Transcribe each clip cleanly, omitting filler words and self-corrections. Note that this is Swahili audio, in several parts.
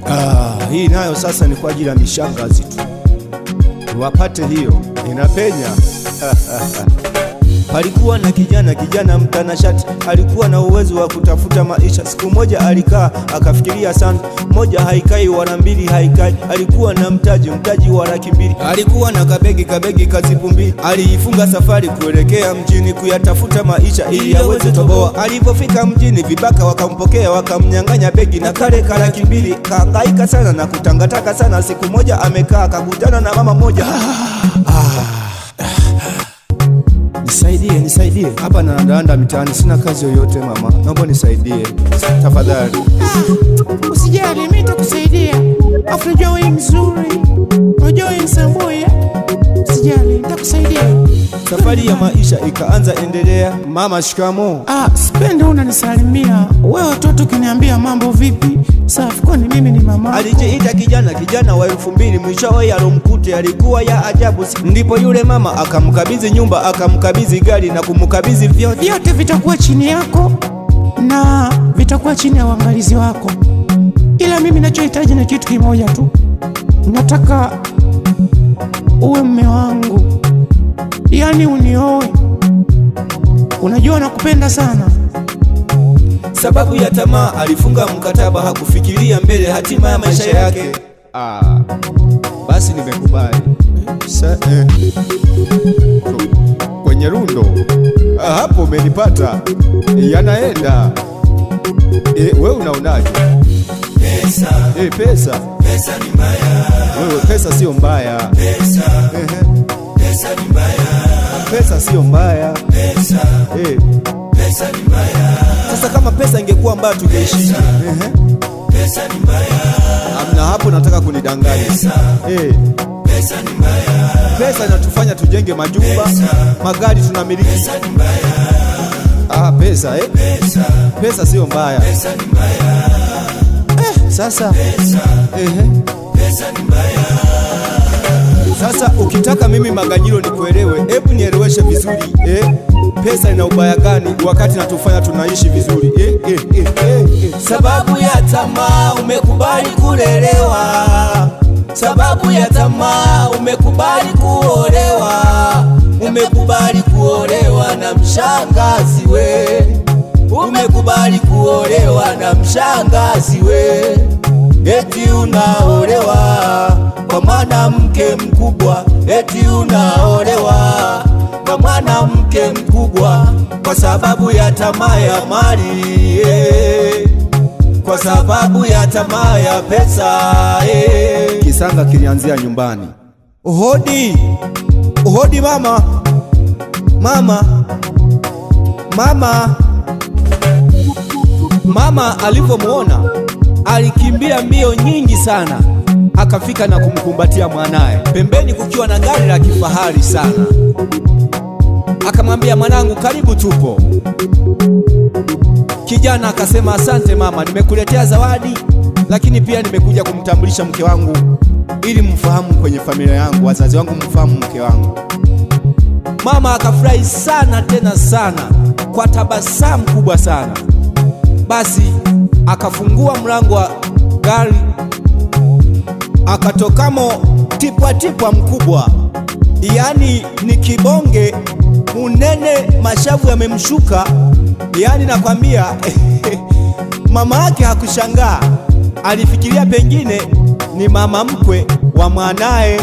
Ah, hii nayo sasa ni kwa ajili ya mishangazi tu, wapate hiyo inapenya. Palikuwa na kijana, kijana mtanashati, alikuwa na uwezo wa kutafuta maisha. Siku moja alikaa akafikiria sana, moja haikai wala mbili haikai. Alikuwa na mtaji, mtaji wa 200,000. Alikuwa na kabegi, kabegi kazipu mbili. Aliifunga safari kuelekea mjini kuyatafuta maisha ili aweze toboa. Alipofika mjini, vibaka wakampokea wakamnyang'anya begi na kale ka 200,000. Kahangaika sana na kutangataka sana. Siku moja amekaa akakutana na mama moja. Nisaidie, nisaidie. Hapa naandaanda mitaani, sina kazi yoyote mama, naomba nisaidie tafadhali. Ah, usijali, mimi nitakusaidia. Afu unajua wewe mzuri, unajua wewe msambui. Usijali, nitakusaidia. Safari ya maisha ikaanza endelea. Mama, shikamoo. Ah, sipendi unanisalimia wewe, watoto ukiniambia mambo vipi? Safi, kwani mimi ni mama? Alijiita kijana, kijana wa 2000, mwishowe yalomkute alikuwa ya ajabu. Ndipo yule mama akamkabidhi nyumba, akamkabidhi gari na kumkabidhi vyote. Vyote vitakuwa chini yako na vitakuwa chini ya uangalizi wako, ila mimi nachohitaji ni kitu kimoja tu, nataka uwe mme wangu, yaani unioe. Unajua nakupenda sana. Sababu ya tamaa alifunga mkataba, hakufikiria mbele hatima ya maisha yake. Ah, basi nimekubali. Kwenye rundo hapo umenipata, yanaenda. We unaonaje? Pesa, Pesa pesa ni mbaya. Wewe, pesa sio mbaya. Pesa, pesa ni mbaya. Pesa sio mbaya. Pesa, pesa ni mbaya. Sasa kama pesa ingekuwa mbaya tungeishi. Pesa ni mbaya. Amna, hapo nataka kunidanganya. Pesa, pesa ni mbaya. Pesa inatufanya tujenge majumba, Pesa, magari tunamiliki. Pesa ni mbaya. Ah, pesa eh? Pesa, Pesa sio mbaya. Pesa ni mbaya. Sasa Pesa, pesa ni mbaya. Sasa ukitaka mimi Maganyiro nikuelewe, hebu nieleweshe vizuri eh? Pesa ina ubaya gani wakati natufanya tunaishi vizuri eh, eh, eh, eh, eh. Sababu ya tamaa umekubali kulelewa, sababu ya tamaa umekubali kuolewa, umekubali kuolewa na mshangazi we, umekubali kuolewa na mshangazi we, eti unaolewa kwa mwanamke mkubwa, eti unaolewa kwa mwanamke mkubwa kwa sababu ya tamaa ya mali eh, kwa sababu ya tamaa ya pesa eh. Kisanga kilianzia nyumbani. Hodi, hodi mama, mama, mama. Mama alivyomwona alikimbia mbio nyingi sana, akafika na kumkumbatia mwanaye, pembeni kukiwa na gari la kifahari sana. Akamwambia, mwanangu, karibu, tupo. Kijana akasema, asante mama, nimekuletea zawadi, lakini pia nimekuja kumtambulisha mke wangu ili mfahamu kwenye familia yangu, wazazi wangu mfahamu mke wangu. Mama akafurahi sana tena sana, kwa tabasamu kubwa sana. Basi akafungua mlango wa gari, akatokamo tipwa tipwa mkubwa, yaani ni kibonge munene, mashavu yamemshuka, yaani nakwambia. Mama yake hakushangaa, alifikiria pengine ni mama mkwe wa mwanaye,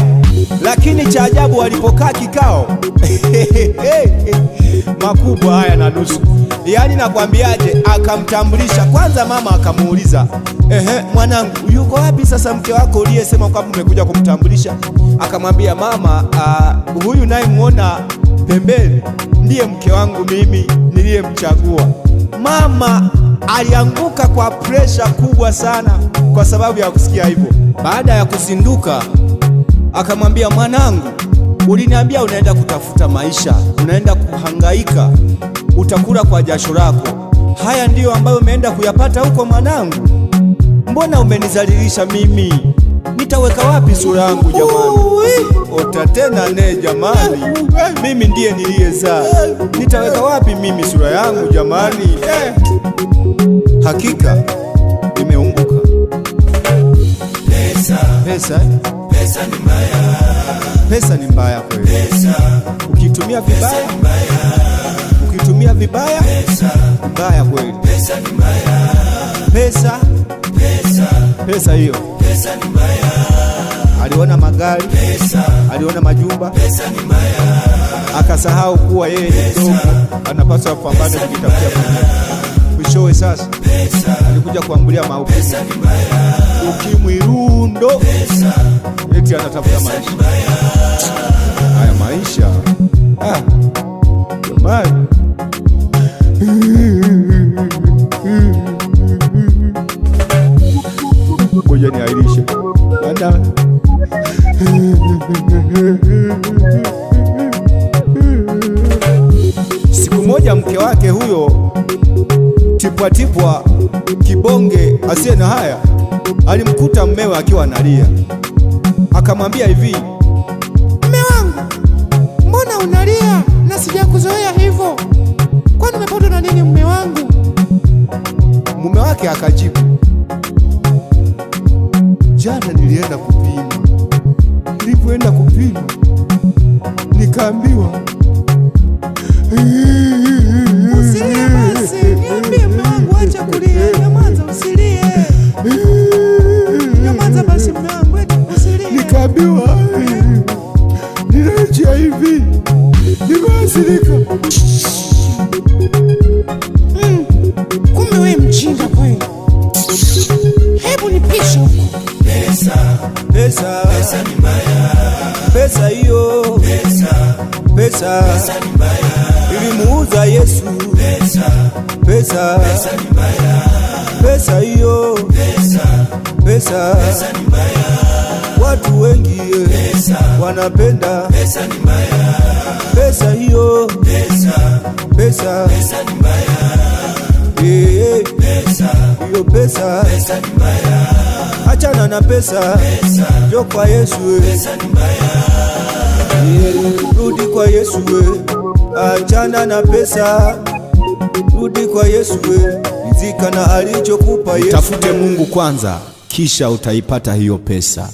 lakini cha ajabu walipokaa kikao makubwa haya na nusu, yaani nakwambiaje, akamtambulisha kwanza. Mama akamuuliza, ehe, mwanangu yuko wapi sasa mke wako uliyesema kwamba umekuja kumtambulisha? Akamwambia mama, huyu nayemuona pembeni ndiye mke wangu mimi niliyemchagua. Mama alianguka kwa presha kubwa sana kwa sababu ya kusikia hivyo. Baada ya kuzinduka, akamwambia mwanangu, uliniambia unaenda kutafuta maisha, unaenda kuhangaika, utakula kwa jasho lako. Haya ndiyo ambayo umeenda kuyapata huko mwanangu? Mbona umenizalilisha mimi? Nitaweka wapi sura yangu jamani? Ota tena ne jamani, mimi ndiye niliyezaa, nitaweka wapi mimi sura yangu jamani? Hakika nimeumbuka. Pesa, Pesa, pesa ni mbaya. Pesa ni mbaya kweli. Pesa, Ukitumia vibaya, ni mbaya. Ukitumia vibaya, Pesa, mbaya kweli. Pesa ni mbaya. Pesa, Pesa, pesa hiyo. Pesa ni mbaya. Aliona magari, Pesa, aliona majumba, pesa ni mbaya. Akasahau kuwa yeye ni mdogo, anapaswa kupambana kujitafutia mwenyewe. Mwishowe sasa Pesa, alikuja kuambulia mauti, pesa ni mbaya. Ukimwi rundo, Pesa, eti anatafuta maisha. Mbaya. Haya maisha, ah, jamani. Ngoja niahirishe. Maana siku moja mke wake huyo tipwa tipwa kibonge asiye na haya alimkuta mmewe akiwa analia, akamwambia hivi: Mme wangu, mbona unalia na sijakuzoea hivyo? Kwani umepatwa na nini mme wangu? Mume wake akajibu, jana nilienda kupima, nilipoenda kupima nikaambiwa. Usilie basi, niambie mme wangu, acha kulia, nyamaza, usilie. Nyamaza basi mme wangu, eti usilie. Nikaambiwa nina HIV, nimeathirika. Kumbe wewe mjinga kweli. Hebu nipishe huko. Pesa, Pesa, pesa ni mbaya. Pesa hiyo, Pesa, pesa pesa ni mbaya. Ilimuuza Yesu. Pesa, Pesa, pesa ni mbaya. Pesa hiyo, Pesa, pesa, pesa ni mbaya. Watu wengi Pesa, wanapenda pesa ni mbaya. Pesa hiyo, Pesa, pesa, pesa ni mbaya. Eh, Pesa, hiyo pesa, pesa ni mbaya. Achana na pesa, Pesa, njoo kwa Yesu. Pesa ni mbaya. Rudi kwa Yesu, achana na pesa, rudi kwa Yesu, ridhika na alichokupa Yesu. Tafute Mungu kwanza, kisha utaipata hiyo pesa.